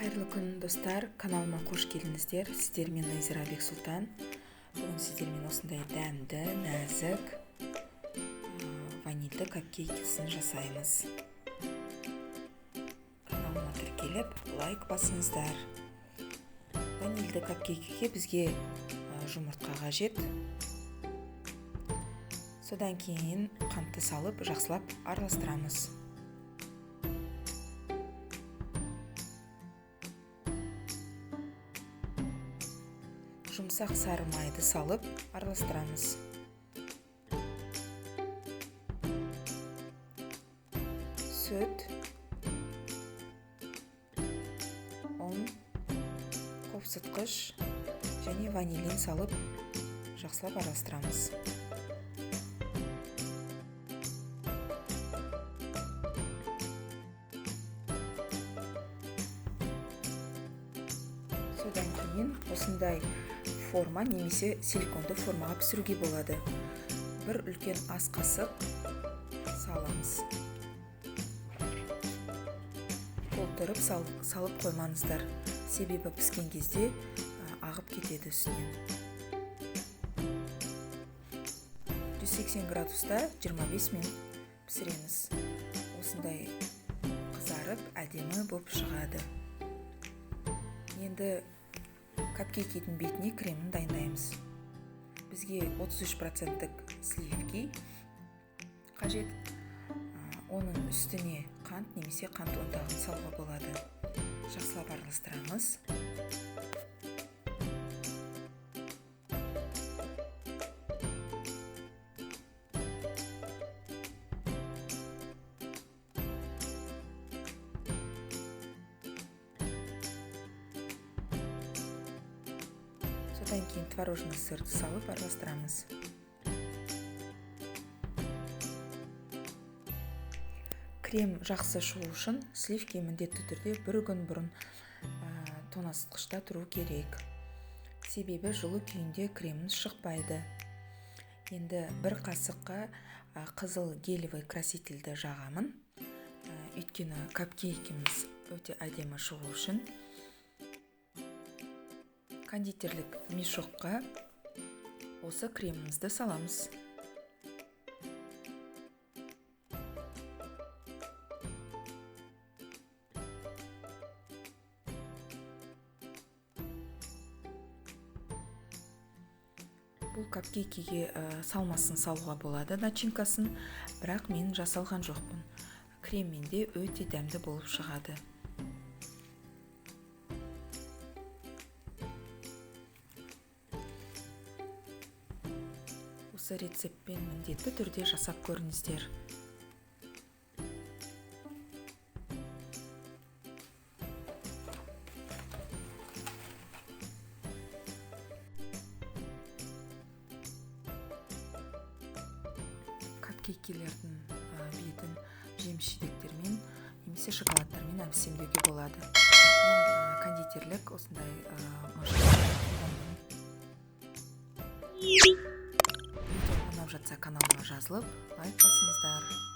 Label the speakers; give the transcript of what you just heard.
Speaker 1: Қайырлы күн, достар! Каналыма қош келдіңіздер. Сіздермен Назира Бексұлтан. Бүгін сіздермен осындай дәмді, нәзік ванильді капкейкісін жасаймыз. Каналыма тіркеліп, лайк басыңыздар. Ванильді капкейкіге бізге жұмыртқа қажет. Содан кейін қантты салып, жақсылап араластырамыз. Жұмсақ сары майды салып араластырамыз. Сүт, ұн, қопсытқыш және ванилин салып жақсылап араластырамыз. Содан кейін осындай форма немесе силиконды формаға пісіруге болады. Бір үлкен ас қасық саламыз. Толтырып салып қоймаңыздар, себебі піскен кезде ағып кетеді үстінен. 180 градуста 25 минут пісіреміз. Осындай қызарып, әдемі болып шығады. Енді капкейкінің бетіне кремін дайындаймыз. Бізге 33% сливки қажет. Оның үстіне қант немесе қант ұнтағын салуға болады. Жақсылап араластырамыз. Содан кейін творожный сырды салып араластырамыз. Крем жақсы шығу үшін сливки міндетті түрде бір күн бұрын тоңазытқышта тұру керек. Себебі жылы күйінде креміміз шықпайды. Енді бір қасыққа қызыл гелевый красительді жағамын. Өйткені капкейкіміз өте әдемі шығу үшін. Кондитерлік мешокқа осы кремімізді саламыз. Бұл капкейкіге салмасын салуға болады, начинкасын, бірақ мен жасалған жоқпын. Креммен де өте дәмді болып шығады. Осы рецептпен міндетті түрде жасап көріңіздер. Капкейкелердің бетін жеміс жидектермен немесе шоколадтармен әбсемдеуге болады. Мен кондитерлік осындай ұнап жатса каналыма жазылып, лайк басыңыздар.